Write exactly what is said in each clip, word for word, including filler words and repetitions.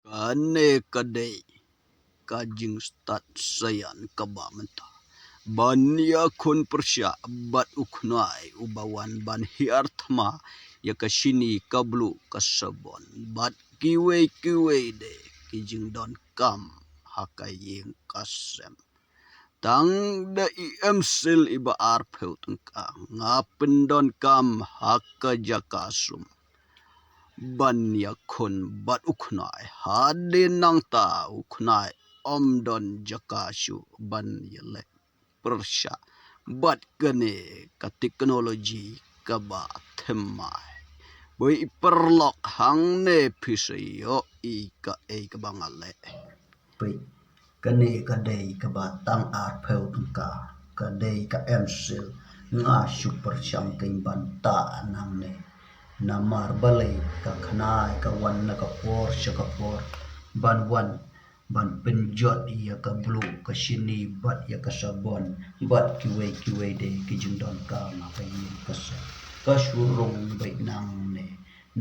Kane ka dei ka jingstad saian kaba mynta ban ïakhun pyrshah bad u khnai uba wan ban hiar thma ïa ka shini, ka bluk, ka sabon bad kiwei kiwei de ki jingdonkam ha ka ïing ka sem. Tang da i M Sil iba arphew tyngka nga pyndonkam ha ka jaka sum ban ïakhun bad u khnai. Hadien nangta u khnai ym don jaka shuh ban ïaleh pyrshah bad kane ka teknoloji kaba thymmai. Bad i paralok, hangne phi sa ïohi kaei kaba nga leh. Peit, kane ka dei kaba tang arphew tyngka, ka dei ka M Sil. Nga shu pyrshang kein ban tah nangne. Namar balei? Ka khnai ka wan na ka por sha ka por ban wan ban pynjot ïa ka bluk, ka shini bad ïa ka sabon bad kiwei kiwei de ki jingdonkam ha ka ïing ka sem. Ka shu rung beit nangne,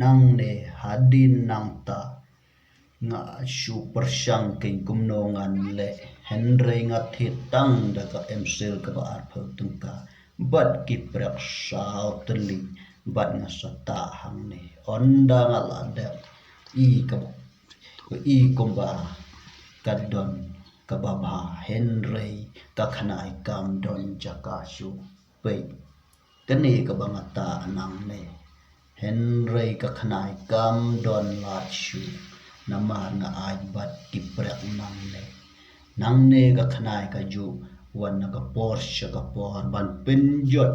nangne hadien nangta. Nga shu pyrshang kein kumno ngan leh, hynrei nga thied tang da ka M Sil kaba arphew tyngka bad ki prek saw tylli bad nga sa tah hangne. Ynda nga la dep i kaba, i kumba ka don kaba bha, hynrei ka khnai kam don jaka shuh. Peit, kane kaba nga tah nangne, hynrei ka khnai kam don lad shuh, namar nga ai bad ki prek nangne. Nangne ka khnai ka ju wan na ka por sha ka por ban pynjot,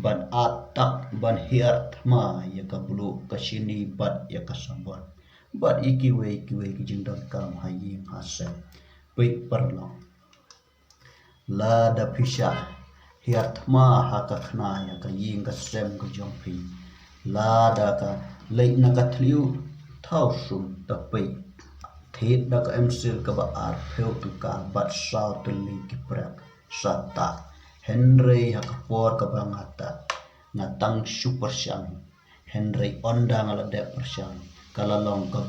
ban atak, ban hiar thma ïa ka bluk, ka shini bad ïa ka sabon bad ïa kiwei kiwei ki jingdonkam ha ïing ha sem. Peit paralok, lada phi shah hiar thma ha ka khnai ha ka ïing ka sem ka jong phi, lada ka leit na ka thliew thaw sum, ta peit, thied da ka M Sil kaba arphew tyngka bad saw tylli ki prek, sa tah. Hynrei ha ka por kaba nga tah, nga tang shu pyrshang, hynrei ynda nga la dep pyrshang, ka la long kaba